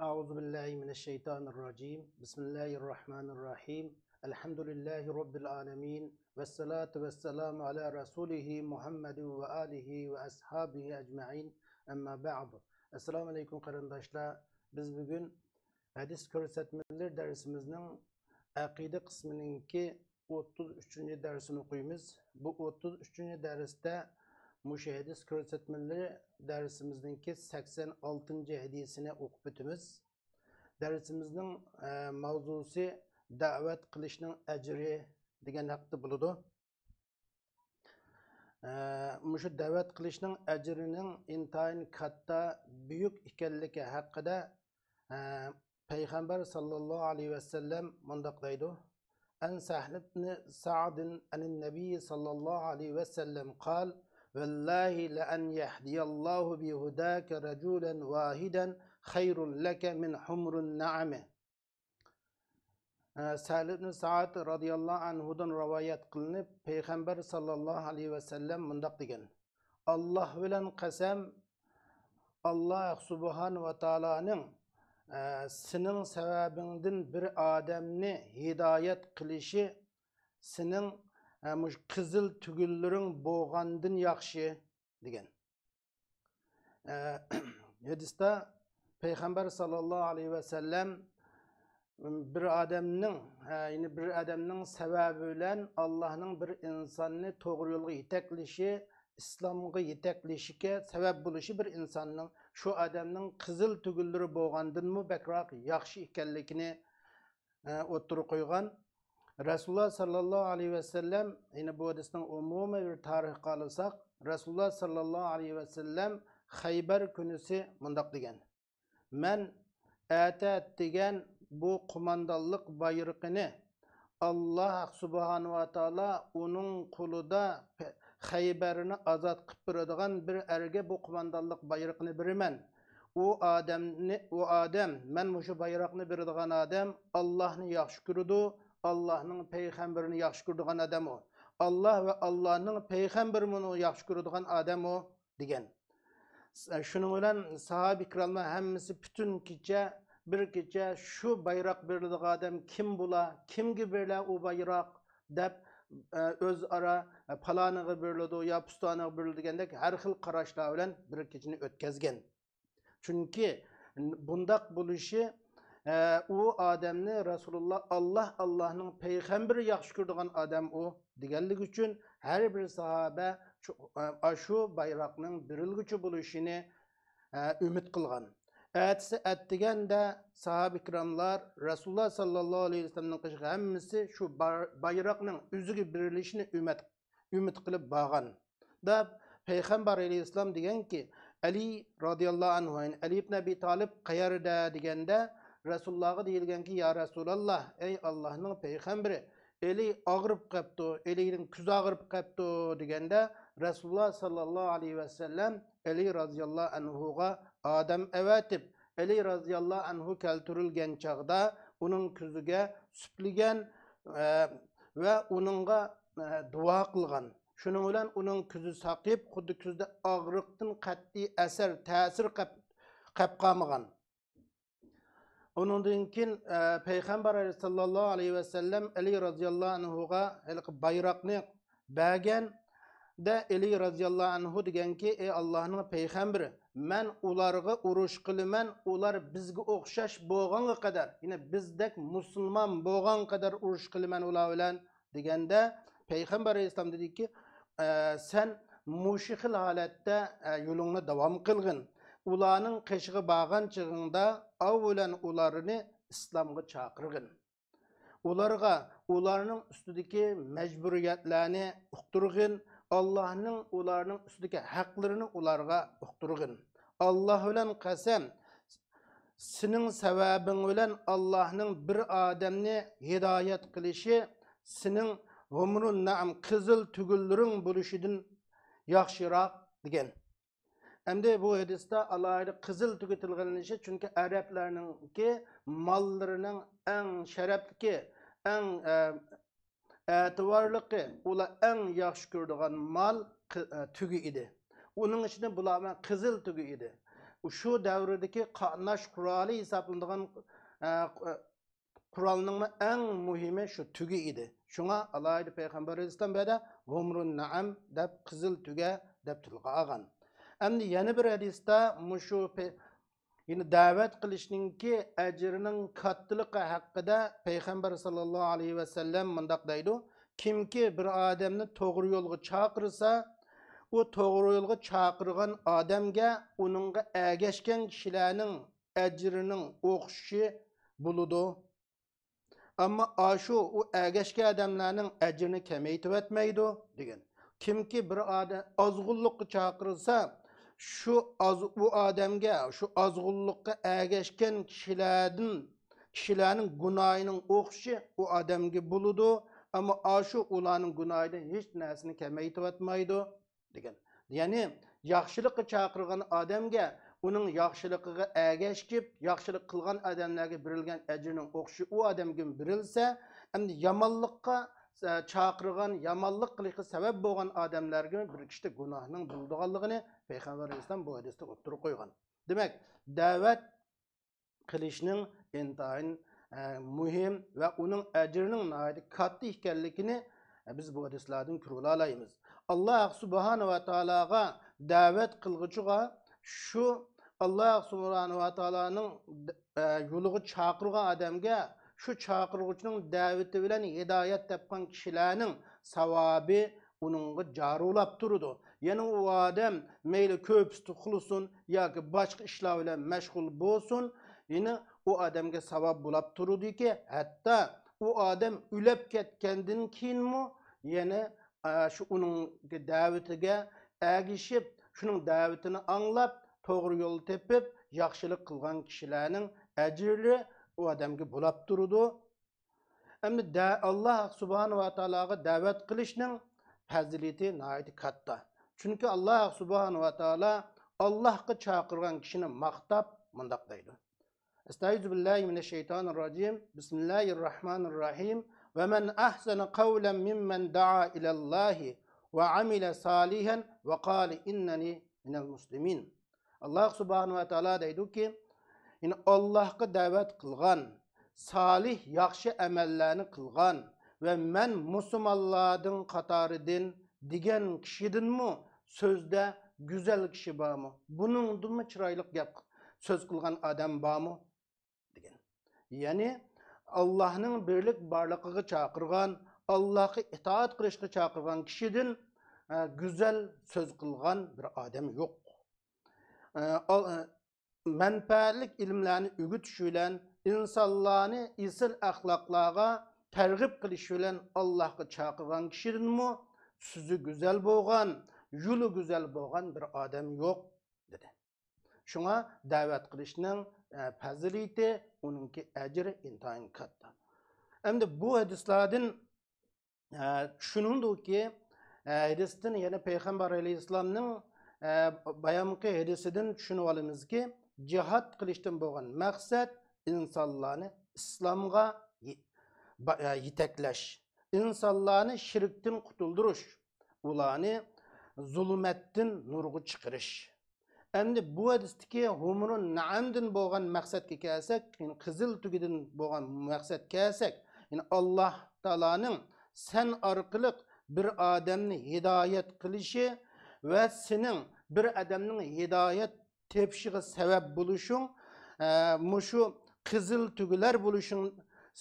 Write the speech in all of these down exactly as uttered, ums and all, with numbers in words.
أعوذ بالله من الشيطان الرجيم. بسم الله الرحمن الرحيم. الحمد لله رب العالمين. والصلاة والسلام على رسوله محمد وآله وأصحابه أجمعين. أما بعد. ئەسسالامۇ ئەلەيكۇم قېرىنداشلار. بىز بۈگۈن ھەدىس كۆرسەتمىلىرى دەرسىمىزنىڭ ئەقىدە قىسمىنىڭكى ئوتتۇز ئۈچىنچى دەرسىنى ئوقۇيمىز. بۇ ئوتتۇز ئۈچىنچى دەرستە مۇشۇ ھەدىس كۆرسەتمىلىرى دەرسىمىزنىڭكى سەكسەن ئالتىنچى ھەدىسىنى ئوقۇپ ئۆتىمىز. دەرسىمىزنىڭ، ئە، ماۋزۇسى دەۋەت قىلىشنىڭ ئەجرى دېگەن ھەقتە بولىدۇ. ئە، مۇشۇ دەۋەت قىلىشنىڭ ئەجرىنىڭ ئىنتايىن كاتتا، بۈيۈك ئىكەنلىكى ھەققىدە، ئە، پەيغەمبەر ساللاللاھۇ ئەلەيھى ۋەسەللەم مۇنداق دەيدۇ. عن سهل بن سعد عن النبي صلى الله عليه وسلم قال: والله لأن يهدي الله بهداك رجلا واحدا خير لك من حمر النعم. ئە، سەھل ئىبن سەئد رازىياللاھۇ ئەنھۇدىن رىۋايەت قىلىنىپ، پەيغەمبەر ساللاللاھۇ ئەلەيھى ۋەسەللەم مۇنداق دېگەن: ئاللاھ بىلەن قەسەم، ئاللاھ سۇبھانەھۇ ۋە تائالانىڭ، ئە، سېنىڭ سەۋەبىڭدىن بىر ئادەمنى ھىدايەت قىلىشى سېنىڭ، ئە، مۇشۇ قىزىل تۈگۈنلىرىڭ بولغاندىن ياخشى، دېگەن. ئە، ھەدىستە پەيغەمبەر ساللاللاھۇ ئەلەيھى ۋەسەللەم بىر ئادەمنىڭ، ئە، يەنى بىر ئادەمنىڭ سەۋەبى بىلەن ئاللاھنىڭ بىر ئىنساننى توغرا يولغا يېتەكلىشى، ئىسلامغا يېتەكلىشىگە سەۋەب بولۇشى بىر ئىنساننىڭ، شۇ ئادەمنىڭ قىزىل تۈگۈنلىرى بولغاندىنمۇ بەكرەك ياخشى ئىكەنلىكىنى، ئە، ئوتتۇرىغا قويغان. رەسۇلۇللاھ ساللاللاھۇ ئەلەيھى ۋەسەللەم، يەنى بۇ ھەدىسنىڭ ئومۇمىي بىر تارىخقا ئالساق، رەسۇلۇللاھ ساللاللاھۇ ئەلەيھى ۋەسەللەم خەيبەر كۈنىسى مۇنداق دېگەن: مەن ئەتە ئەتىگەن بۇ قوماندانلىق بايرىقىنى، ئاللاھ سۇبھانەھۇ ۋە تائالا ئۇنىڭ قولىدا خەيبەرنى ئازاد قىلىپ بېرىدىغان بىر ئەرگە بۇ قوماندانلىق بايرىقىنى بېرىمەن. ئۇ ئادەمنى، ئۇ ئادەم، مەن مۇشۇ بايراقنى بېرىدىغان ئادەم ئاللاھنى ياخشى كۆرىدۇ، ئاللاھنىڭ پەيغەمبىرىنى ياخشى كۆرىدىغان ئادەم ئۇ. ئاللاھ ۋە ئاللاھنىڭ پەيغەمبىرىنى ياخشى كۆرىدىغان ئادەم ئۇ، دېگەن. شۇنىڭ بىلەن ساھابە ئىكراملار ھەممىسى پۈتۈن كېچە، بىر كېچە شۇ بايراق بېرىلىدىغان ئادەم كىم بولا، كىمگە بېرىلە ئۇ بايراق دەپ، ئە، ئۆزئارا، ئە، پالانىغا بېرىلىدۇ يا پۇستانىغا بېرىلىدۇ دېگەندەك ھەر خىل قاراشلار بىلەن بىر كېچىنى ئۆتكەزگەن. چۈنكى بۇنداق بولۇشى، ئە، ئۇ ئادەمنى رەسۇلۇللاھ، ئاللاھ، ئاللاھنىڭ پەيغەمبىرى ياخشى كۆرىدىغان ئادەم ئۇ دېگەنلىكى ئۈچۈن ھەر بىر ساھابە شۇ، ئە، ئاشۇ بايراقنىڭ بېرىلگۈچى بولۇشىنى، ئە، ئۈمىد قىلغان. ئەتىسى ئەتىگەندە ساھابە ئىكراملار رەسۇلۇللاھ ساللاللاھۇ ئەلەيھى ۋەسەللەمنىڭ قېشىغا ھەممىسى شۇ بار-، بايراقنىڭ ئۆزىگە بېرىلىشىنى ئۈمىد، ئۈمىد قىلىپ بارغان. دەپ پەيغەمبەر ئەلەيھىسسالام دېگەنكى، ئەلى رازىياللاھۇ ئەنھۇ، يەنى ئەلى ئىبن ئەبى تالىپ قەيەردە دېگەندە، رەسۇلۇللاھقا دېيىلگەنكى، يا رەسۇلاللاھ، ئەي ئاللاھنىڭ پەيغەمبىرى، ئەلى ئاغرىپ قاپتۇ، ئەلىنىڭ كۆزى ئاغرىپ قاپتۇ دېگەندە، رەسۇلۇللاھ ساللاللاھۇ ئەلەيھى ۋەسەللەم ئەلى رازىياللاھۇ ئەنھۇغا ئادەم ئەۋەتىپ، ئەلى رازىياللاھۇ ئەنھۇ كەلتۈرۈلگەن چاغدا ئۇنىڭ كۆزىگە سۈپلىگەن، ئە، ۋە ئۇنىڭغا، ئە، دۇئا قىلغان. شۇنىڭ بىلەن ئۇنىڭ كۆزى ساقىيىپ، خۇددى كۆزىدە ئاغرىقتىن قەتئىي ئەسەر، تەسىر قەپ-، قەپ قالمىغان. ئۇنىڭدىن كېيىن، ئە، پەيغەمبەر ساللاللاھۇ ئەلەيھى ۋەسەللەم ئەلى رازىياللاھۇ ئەنھۇغا ھېلىقى بايراقنى بەرگەندە، ئەلى رازىياللاھۇ ئەنھۇ دېگەنكى، ئەي ئاللاھنىڭ پەيغەمبىرى، مەن ئۇلارغا ئۇرۇش قىلىمەن، ئۇلار بىزگە ئوخشاش بولغانغا قەدەر، يەنى بىزدەك مۇسۇلمان بولغانغا قەدەر ئۇرۇش قىلىمەن ئۇلار بىلەن، دېگەندە، پەيغەمبەر ئەلەيھىسسالام دېدىكى، ئە، سەن مۇشۇ خىل ھالەتتە، ئە، يولۇڭنى داۋام قىلغىن. ئۇلارنىڭ قېشىغا بارغان چېغىڭدا ئاۋۋالەن ئۇلارنى ئىسلامغا چاقىرغىن. ئۇلارغا ئۇلارنىڭ ئۈستىدىكى مەجبۇرىيەتلەرنى ئۇقتۇرغىن، ئاللاھنىڭ ئۇلارنىڭ ئۈستىدىكى ھەقلىرىنى ئۇلارغا ئۇقتۇرغىن. ئاللاھ بىلەن قەسەم، سېنىڭ سەۋەبىڭ بىلەن ئاللاھنىڭ بىر ئادەمنى ھىدايەت قىلىشى سېنىڭ ھۇمرۇن نەئەم، قىزىل تۈگۈنلىرىڭ بولۇشىدىن ياخشىراق، دېگەن. ئەمدى بۇ ھەدىستە ئالاھىدە قىزىل تۈگى تىلغا ئېلىنىشى، چۈنكى ئەرەبلەرنىڭكى ماللىرىنىڭ ئەڭ شەرەپلىكى، ئەڭ، ئە، ئەتىۋارلىقى، ئۇلار ئەڭ ياخشى كۆرىدىغان مال قى-، ئە، تۈگى ئىدى. ئۇنىڭ ئىچىدە بۇلار قىزىل تۈگى ئىدى. شۇ دەۋردىكى قاتناش قورالى ھېسابلىنىدىغان، ئە، قورالنىڭمۇ ئەڭ مۇھىمى شۇ تۆگە ئىدى. شۇڭا ئالاھىدە پەيغەمبەر ئەلەيھىسسالام بۇ يەردە ھۇمرۇن نەئەم دەپ، قىزىل تۆگە دەپ تىلغا ئالغان. ئەمدى يەنە بىر ھەدىستە مۇشۇ پەي-، يەنى دەۋەت قىلىشنىڭكى ئەجرىنىڭ كاتتىلىقى ھەققىدە پەيغەمبەر ساللاللاھۇ ئەلەيھى ۋەسەللەم مۇنداق دەيدۇ: كىمكى بىر ئادەمنى توغرا يولغا چاقىرسا، ئۇ توغرا يولغا چاقىرغان ئادەمگە ئۇنىڭغا ئەگەشكەن كىشىلەرنىڭ ئەجرىنىڭ ئوخشىشى بولىدۇ. ئەمما ئاشۇ ئۇ ئەگەشكەن ئادەملەرنىڭ ئەجرىنى كېمەيتىۋەتمەيدۇ، دېگەن. كىمكى بىر ئادەم ئازغۇنلۇققا چاقىرسا، شۇ ئاز-، ئۇ ئادەمگە، شۇ ئازغۇنلۇققا ئەگەشكەن كىشىلەردىن، كىشىلەرنىڭ گۇناھىنىڭ ئوخشىشى ئۇ ئادەمگە بولىدۇ، ئەمما ئاشۇ ئۇلارنىڭ گۇناھىدىن ھېچ نەرسىنى كېمەيتىۋەتمەيدۇ، دېگەن. يەنى ياخشىلىققا چاقىرغان ئادەمگە ئۇنىڭ ياخشىلىقىغا ئەگەشكىپ، ياخشىلىق قىلغان ئادەملەرگە بېرىلگەن ئەجىرنىڭ ئوخشىشى ئۇ ئادەمگىمۇ بېرىلسە، ئەمدى يامانلىققا، ئە، چاقىرغان، يامانلىق قىلىشقا سەۋەب بولغان ئادەملەرگە بىر كىشىلىك گۇناھنىڭ بولىدىغانلىقىنى پەيغەمبەر ئەلەيھىسسالام بۇ ھەدىستە ئوتتۇرىغا قويغان. دېمەك، دەۋەت قىلىشنىڭ ئىنتايىن، ئە، مۇھىم ۋە ئۇنىڭ ئەجرىنىڭ ناھايىتى كاتتا ئىكەنلىكىنى، ئە، بىز بۇ ھەدىسلەردىن كۆرۈۋالالايمىز. ئاللاھ سۇبھانەھۇ ۋە تائالاغا دەۋەت قىلغۇچىغا شۇ ئاللاھ سۇبھانەھۇ ۋە تائالانىڭ، ئە، يولىغا چاقىرغان ئادەمگە شۇ چاقىرغۇچىنىڭ دەۋىتى بىلەن ھىدايەت تاپقان كىشىلەرنىڭ ساۋابى ئۇنىڭغا جارى بولاپ تۇرىدۇ. يەنى ئۇ ئادەم مەيلى كۆپۈستە ئۇخلىسۇن ياكى باشقا ئىشلار بىلەن مەشغۇل بولسۇن، يەنى ئۇ ئادەمگە ساۋاب بولاپ تۇرىدۇكى، ھەتتا ئۇ ئادەم ئۆلۈپ كەتكەندىن كېيىنمۇ يەنە، ئە، شۇ ئۇنىڭ دەۋىتىگە ئەگىشىپ، شۇنىڭ دەۋىتىنى ئاڭلاپ، توغرا يول تېپىپ، ياخشىلىق قىلغان كىشىلەرنىڭ ئەجرى ئۇ ئادەمگە بولاپ تۇرىدۇ. ئەمدى دە-، ئاللاھ سۇبھانەھۇ ۋە تائالاغا دەۋەت قىلىشنىڭ پەزىلىتى ناھايىتى كاتتا. چۈنكى ئاللاھ سۇبھانەھۇ ۋە تائالا ئاللاھقا چاقىرغان كىشىنى ماختاپ مۇنداق دەيدۇ. أستعيذ بالله من الشيطان الرجيم. بسم الله الرحمن الرحيم. ومن أحسن قولا ممن دعا إلى الله وعمل صالحا وقال إنني من المسلمين. ئاللاھ سۇبھانەھۇ ۋە تائالا دەيدۇكى، يەنى ئاللاھقا دەۋەت قىلغان، سالىھ ياخشى ئەمەللەرنى قىلغان ۋە مەن مۇسۇلمانلاردىن قاتارىدىن دېگەن كىشىدىنمۇ سۆزدە گۈزەل كىشى بارمۇ؟ بۇنىڭدىنمۇ چىرايلىق گەپ سۆز قىلغان ئادەم بارمۇ؟ دېگەن. يەنى ئاللاھنىڭ بىرلىك بارلىقىغا چاقىرغان، ئاللاھقا ئىتائەت قىلىشقا چاقىرغان كىشىدىن، ئە، گۈزەل سۆز قىلغان بىر ئادەم يوق. ئە، ئال-، ئە، مەنپەئەتلىك ئىلىملەرنى ئۆگىتىش بىلەن، ئىنسانلارنى ئېسىل ئەخلاقلارغا تەرغىب قىلىش بىلەن ئاللاھقا چاقىرغان كىشىدىنمۇ سۆزى گۈزەل بولغان، يولى گۈزەل بولغان بىر ئادەم يوق، دېدى. شۇڭا دەۋەت قىلىشنىڭ، ئە، پەزىلىتى، ئۇنىڭكى ئەجرى ئىنتايىن كاتتا. ئەمدى بۇ ھەدىسلەردىن، ئە، چۈشىنىلىدۇكى، ئە، ھەدىستىن، يەنى پەيغەمبەر ئەلەيھىسسالامنىڭ، ئە، بايامقى ھەدىسىدىن چۈشىنىۋالىمىزكى، جىھاد قىلىشتىن بولغان مەقسەت ئىنسانلارنى ئىسلامغا يې-، با-، ئە، يېتەكلەش، ئىنسانلارنى شىركتىن قۇتۇلدۇرۇش، ئۇلارنى زۇلۇمەتتىن نۇرغا چىقىرىش. ئەمدى بۇ ھەدىستىكى ھۇمرۇن نەئەمدىن بولغان مەقسەتكە كەلسەك، يەنى قىزىل تۆگىدىن بولغان مەقسەتكە كەلسەك، يەنى ئاللاھ تائالانىڭ سەن ئارقىلىق بىر ئادەمنى ھىدايەت قىلىشى ۋە سېنىڭ بىر ئادەمنىڭ ھىدايەت تېپىشىغا سەۋەب بولۇشۇڭ، ئە، مۇشۇ قىزىل تۆگىلەر بولۇشۇڭ،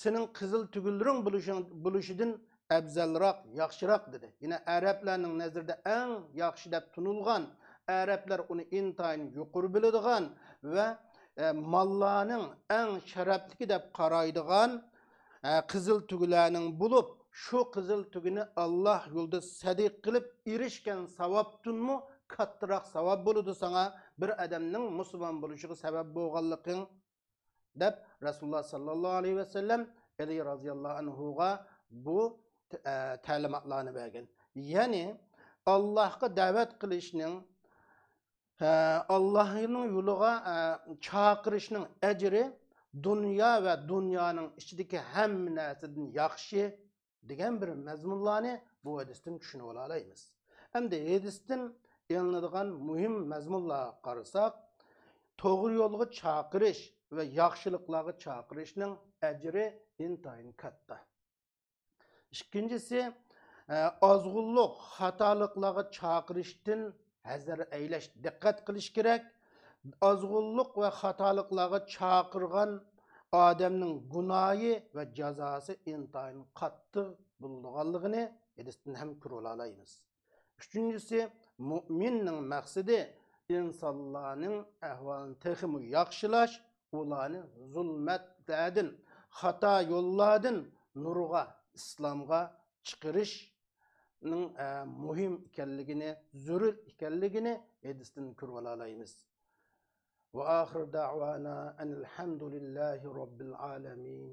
سېنىڭ قىزىل تۆگىلىرىڭ بولۇشۇڭ، بولۇشىدىن ئەۋزەلراق، ياخشىراق، دېدى. يەنە ئەرەبلەرنىڭ نەزىرىدە ئەڭ ياخشى دەپ تونۇلغان، ئەرەبلەر ئۇنى ئىنتايىن يۇقىرى بىلىدىغان ۋە، ئە، ماللارنىڭ ئەڭ شەرەپلىكى دەپ قارايدىغان، ئە، قىزىل تۆگىلەرنىڭ بولۇپ، شۇ قىزىل تۆگىنى ئاللاھ يولىدا سەدىقە قىلىپ ئېرىشكەن ساۋابتىنمۇ كاتتىراق ساۋاب بولىدۇ ساڭا، بىر ئادەمنىڭ مۇسۇلمان بولۇشىغا سەۋەب بولغانلىقىڭ، دەپ رەسۇلۇللاھ ساللاللاھۇ ئەلەيھى ۋەسەللەم ئەلى رازىياللاھۇ ئەنھۇغا بۇ، ئە، تەلىماتلارنى بەرگەن. يەنى ئاللاھقا دەۋەت قىلىشنىڭ، ئە، ئاللاھنىڭ يولىغا، ئە، چاقىرىشنىڭ ئەجرى دۇنيا ۋە دۇنيانىڭ ئىچىدىكى ھەممە نەرسىدىن ياخشى، دېگەن بىر مەزمۇنلارنى بۇ ھەدىستىن چۈشىنىۋالالايمىز. ئەمدى ھەدىستىن ئېلىنىدىغان مۇھىم مەزمۇنلارغا قارىساق، توغرا يولغا چاقىرىش ۋە ياخشىلىقلارغا چاقىرىشنىڭ ئەجرى ئىنتايىن كاتتا. ئىككىنچىسى، ئازغۇنلۇق، خاتالىقلارغا چاقىرىشتىن ھەزەر ئەيلەش، دىققەت قىلىش كېرەك. ئازغۇنلۇق ۋە خاتالىقلارغا چاقىرغان ئادەمنىڭ گۇناھى ۋە جازاسى ئىنتايىن قاتتىق بولىدىغانلىقىنى ھەدىستىن ھەم كۆرۈۋالالايمىز. ئۈچىنچىسى، مۇئمىننىڭ مەقسىتى ئىنسانلارنىڭ ئەھۋالىنى تېخىمۇ ياخشىلاش، ئۇلارنى زۇلمەتلەردىن، خاتا يوللاردىن نۇرغا، ئىسلامغا چىقىرىشنىڭ، ئە، مۇھىم ئىكەنلىكىنى، زۆرۈر ئىكەنلىكىنى ھەدىستىن كۆرۈۋالالايمىز. وآخر دعوانا أن الحمد لله رب العالمين.